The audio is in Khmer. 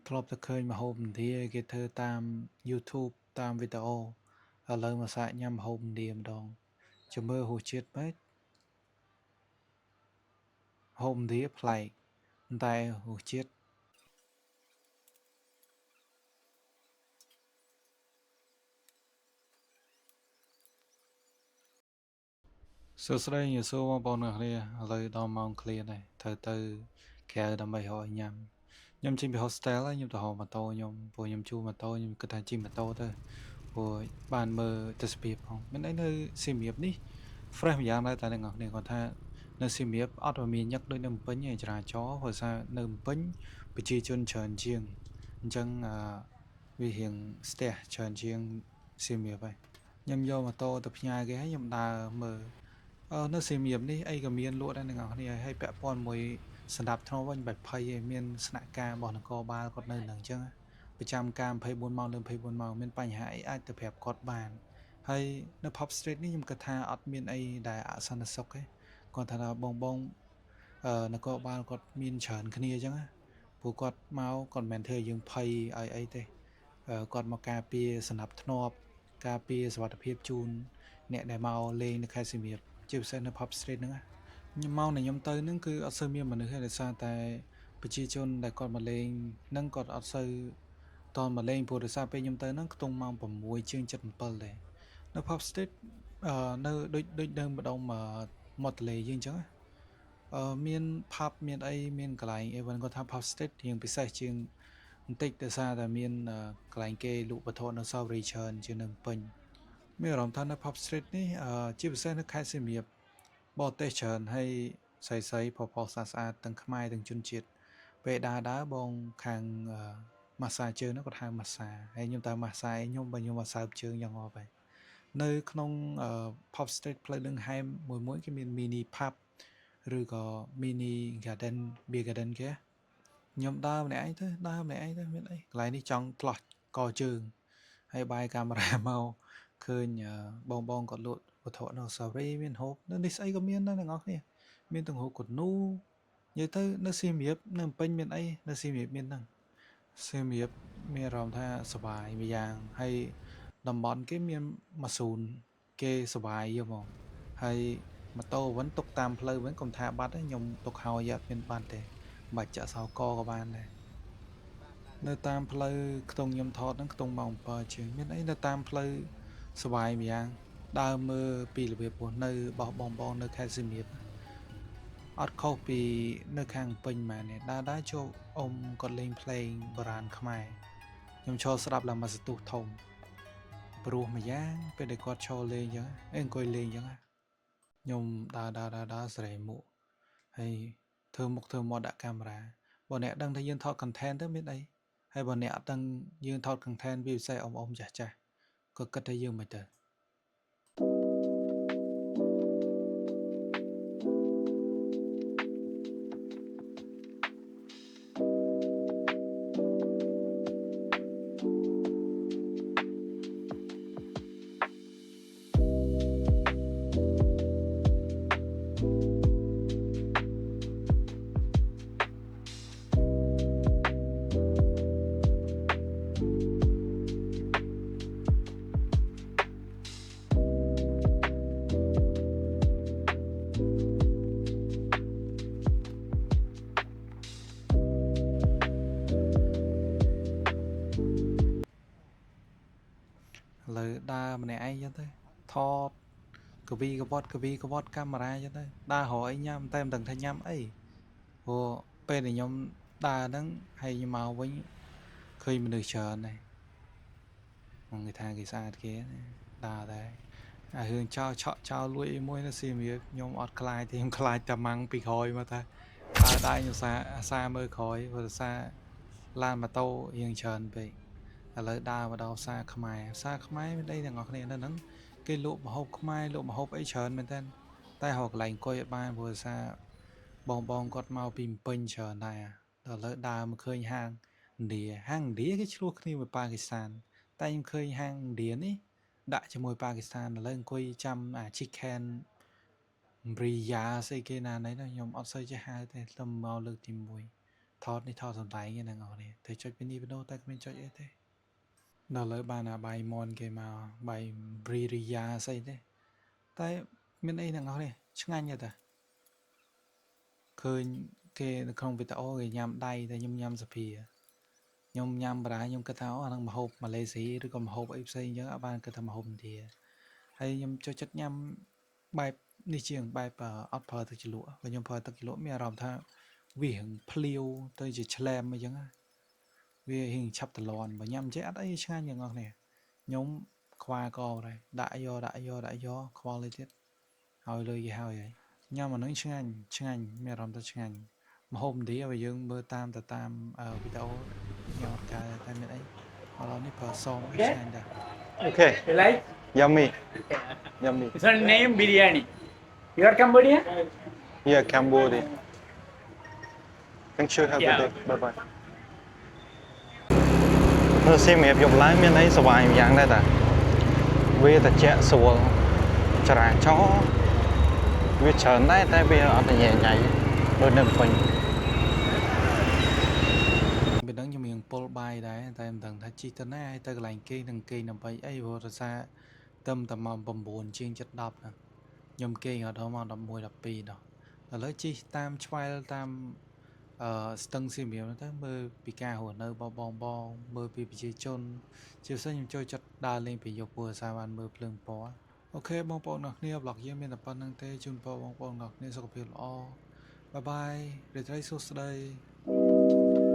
ធ្លាប់តែឃើញម្ហូបឥណ្ឌាគេធ្វើតាម YouTube តាមវីដេអូឥឡូវមកសាកញ៉ាំម្ហូបឥណ្ឌាម្ដងចាំមើលរសជាតិម៉េចម្ហូបឥណ្ឌាប្លែកតែរសជាតិសួស្តីញសួរបងប្អូនទាំងគ្នាឥឡូវដល់ម៉ោងឃ្លានហើយត្រូវទៅក្រៅដើម្បីរកឲ្យញ៉ាំខ្ញុំចេញពី hostel ហើយខ្ញុំទៅរកម៉ូតូខ្ញុំព្រោះខ្ញុំជួលម៉ូតូខ្ញុំគិតថាជិះម៉ូតូទៅព្រោះបានមើលទេសភាពផងមានអីនៅសៀមរាបនេះ fresh ម្យ៉ាងដែរតែអ្នកនរគ្នាគាត់ថានៅសៀមរាបអត់មានញឹកដូចនៅភ្នំពេញទេចរាចរណ៍ព្រោះសារនៅភ្នំពេញប្រជាជនច្រើនជាងអញ្ចឹងអឺវារៀងស្ទះច្រើនជាងសៀមរាបហើយខ្ញុំយកម៉ូតូទៅផ្ញើគេហើយខ្ញុំដើរមើលអឺនៅសៀមរាបនេះអីក៏មានលក់ដែរអ្នកនរគ្នាហើយពាក់ព័ន្ធមួយសម្រាប់ធ្នវិញបែបភ័យឯងមានស្នាក់ការរបស់នគរបាលគាត់នៅនឹងអញ្ចឹងប្រចាំការ24ម៉ោងលើ24ម៉ោងមានបញ្ហាអីអាចទៅប្រាប់គាត់បានហើយនៅ Pub Street នេះខ្ញុំគិតថាអត់មានអីដែលអសន្តិសុខទេគាត់ថាបងបងអឺនគរបាលគាត់មានច្រើនគ្នាអញ្ចឹងណាព្រោះគាត់មកគាត់មិនមែនធ្វើឲ្យយើងភ័យឲ្យអីទេគាត់មកការពារសណ្ដាប់ធ្នាប់ការពារសុវត្ថិភាពជូនអ្នកដែលមកលេងនៅខេត្តសៀមរាបជាពិសេសនៅ Pub Street ហ្នឹងណាខ្ញុំមកដែលខ្ញុំទៅហ្នឹងគឺអត់សូវមានមនុស្សទេដោយសារតែប្រជាជនដែលគាត់មកលេងហ្នឹងគាត់អត់សូវតមកលេងព្រោះដោយសារពេលខ្ញុំទៅហ្នឹងខ្ទង់ម៉ោង6ជាង7ដែរនៅ Pub Street អឺនៅដូចដូចនៅម្ដុំមាត់ទន្លេយើងអញ្ចឹងណាអឺមាន pub មានអីមានកន្លែង event គាត់ថា Pub Street រៀងពិសេសជាងបន្តិចដោយសារតែមានកន្លែងគេលក់វត្ថុអនុស្សាវរីយ៍ច្រើនជាងនៅភ្នំពេញមានអារម្មណ៍ថានៅ Pub Street នេះជាពិសេសនៅខេត្តសៀមរាបបរទេសច្រើនហើយស្រីៗផុសៗស្អាតស្អាតទាំងខ្មែរទាំងជនជាតិពេលដើរដើរបងខាងម៉ាស្សាជើងហ្នឹងគាត់ហៅម៉ាស្សាហើយខ្ញុំទៅម៉ាស្សាឯងខ្ញុំបើខ្ញុំមកសើបជើងយ៉ាងងាប់ហើយនៅក្នុង Pub Street ផ្លូវលឹងហែមមួយមួយគេមាន mini pub ឬក៏ mini garden beer garden គេខ្ញុំដើរម្នាក់ឯងទៅដើរម្នាក់ឯងទៅមានអីកន្លែងនេះចង់ផ្លោះកជើងហើយបាយកាមេរ៉ាមកឃើញបងបងគាត់លក់វត្ថុអនុស្សាវរីយ៍មានហូបនៅនេះស្អីក៏មានដែរទាំងអស់គ្នាមានទាំងហូបកនូនិយាយទៅនៅសៀមរាបនៅភ្នំពេញមានអីនៅសៀមរាបមានហ្នឹងសៀមរាបមានអារម្មណ៍ថាសប្បាយម្យ៉ាងហើយតំបន់គេមានម៉ាស៊ូនគេសប្បាយយកហ្មងហើយម៉ូតូវិញទុកតាមផ្លូវវិញកុំថាបាត់ទេខ្ញុំទុកហើយអត់មានបាត់ទេមិនបាច់ចាក់សោកក៏បានដែរនៅតាមផ្លូវខ្ទង់ខ្ញុំថតហ្នឹងខ្ទង់ម៉ោង7ជាងមានអីនៅតាមផ្លូវសប្បាយម្យ៉ាងដើរមើលពីរបៀបរស់នៅរបស់បងបងនៅខេត្តសៀមរាបអត់ខុសពីនៅខាងពេញម៉ែនេះដើរដើរជួបអ៊ំគាត់លេងភ្លេងបុរាណខ្មែរខ្ញុំឈរស្ដាប់ឡើងមកសន្ទុះធំព្រោះម្យ៉ាងពេលដែលគាត់ឈរលេងអញ្ចឹងអេអង្គុយលេងអញ្ចឹងខ្ញុំដើរដើរដើរដើរសេរីមុខហើយធ្វើមុខធ្វើមាត់ដាក់កាមេរ៉ាបើអ្នកដឹងថាយើងថត content ទៅមានអីហើយបើអ្នកអត់ដឹងយើងថត content វាពិសេសអ៊ំអ៊ំចាស់ចាស់ក៏គិតថាយើងមិនទៅ ឥឡូវដើរម្នាក់ឯងចឹងទៅថតកវីកវត្តកវីកវត្តកាមេរ៉ាចឹងទៅដើររកអីញ៉ាំតែមិនដឹងថាញ៉ាំអីព្រោះពេលដែលខ្ញុំដើរហ្នឹងហើយខ្ញុំមកវិញឃើញមនុស្សច្រើនដែរមកគេថាគេស្អាតគេណាដើរតែអារឿងចោលឆក់ចោលលួចអីមួយនៅសៀមរាបខ្ញុំអត់ខ្លាចទេខ្ញុំខ្លាចតែម៉ាំងពីក្រោយមកថាដើរដើរខ្ញុំសាអាសាមើលក្រោយព្រោះសារឡានម៉ូតូរៀងច្រើនពេកឥឡូវដើរមកដល់ផ្សារខ្មែរផ្សារខ្មែរមានអីទាំងអស់គ្នានៅហ្នឹងគេលក់ម្ហូបខ្មែរលក់ម្ហូបអីច្រើនមែនតើតែរកកន្លែងអង្គុយអត់បានព្រោះសារបងបងគាត់មកពីភ្នំពេញច្រើនដែរដល់ឥឡូវដើរមកឃើញហាងឥណ្ឌាហាងឥណ្ឌាគេឆ្លោះគ្នាមួយប៉ាគីស្ថានតែខ្ញុំឃើញហាងឥណ្ឌានេះដាក់ជាមួយប៉ាគីស្ថានឥឡូវអង្គុយចាំអា chicken ព្រីយ៉ាស្អីគេណានេះខ្ញុំអត់សូវចេះហៅទេតែមកលើកទី1 ថតនេះថតសំដែងហ្នឹងអ្នកនរគ្នាតែចុចពីនេះពីនោះតែគ្មានចុចអីទេដល់លើបានអាបាយមន់គេមកបាយព្រីរីយ៉ាស្អីទេតែមានអីអ្នកនរគ្នាឆ្ងាញ់ទេតាឃើញគេនៅក្នុងវីដេអូគេញ៉ាំដៃតែខ្ញុំញ៉ាំសាភាខ្ញុំញ៉ាំបារាខ្ញុំគិតថាអូអាហ្នឹងម្ហូបម៉ាឡេស៊ីឬក៏ម្ហូបអីផ្សេងអញ្ចឹងអត់បានគិតថាម្ហូបឥណ្ឌាហើយខ្ញុំចូលចិត្តញ៉ាំបែបនេះជាងបែបអត់ប្រើទឹកជ្រលក់បើខ្ញុំប្រើទឹកជ្រលក់មានអារម្មណ៍ថាវារៀងភ្លាវទៅជាឆ្លែមអីចឹងណាវារៀងឆាប់តលន់បើញ៉ាំចេះអត់អីឆ្ងាញ់ទាំងអស់គ្នាខ្ញុំខ្វាកដែរដាក់យកដាក់យកដាក់យកខ្វល់អីទៀតហើយលើគេហើយហើយញ៉ាំអាហ្នឹងឆ្ងាញ់ឆ្ងាញ់មានអារម្មណ៍ថាឆ្ងាញ់ម្ហូបឥណ្ឌាបើយើងមើលតាមទៅតាមវីដេអូញ៉ាំអត់កើតតែមានអីឥឡូវនេះប្រើសមឆ្ងាញ់ដែរ Okay. You like? Yummy. Yummy. It's a name biryani. You are Cambodia? Yeah, Cambodia. Thank you. Have a Yeah. good day. Bye bye. នៅសៀមរាបយប់ឡើងមានអីសប្បាយម្យ៉ាងដែរតាវាត្រជាក់ស្រួលចរាចរណ៍វាច្រើនដែរតែវាអត់ញ៉ៃញ៉ៃដូចនៅភ្នំពេញ ពេលហ្នឹងខ្ញុំរៀងពុលបាយដែរតែមិនដឹងថាជិះទៅណាហើយទៅកន្លែងគេងនឹងគេងដើម្បីអីព្រោះដោយសារត្រឹមតែម៉ោង9ជាងជិត10ហ្នឹងខ្ញុំគេងដល់ម៉ោង11 12ដល់ឥឡូវជិះតាមឆ្វែលតាមអឺស្ទឹងសៀមរាបហ្នឹងទៅមើលពីការរស់នៅបងបងបងមើលពីប្រជាជនជាពិសេសខ្ញុំចូលចិត្តដើរលេងពេលយប់ព្រោះដោយសារបានមើលភ្លើងពណ៌ okay បងប្អូនអរគ្នា vlog យើងមានតែប៉ុណ្្នឹងទេជូនពរបងប្អូនអរគ្នាសុខភាពល្អ bye bye រាត្រីសួស្តី។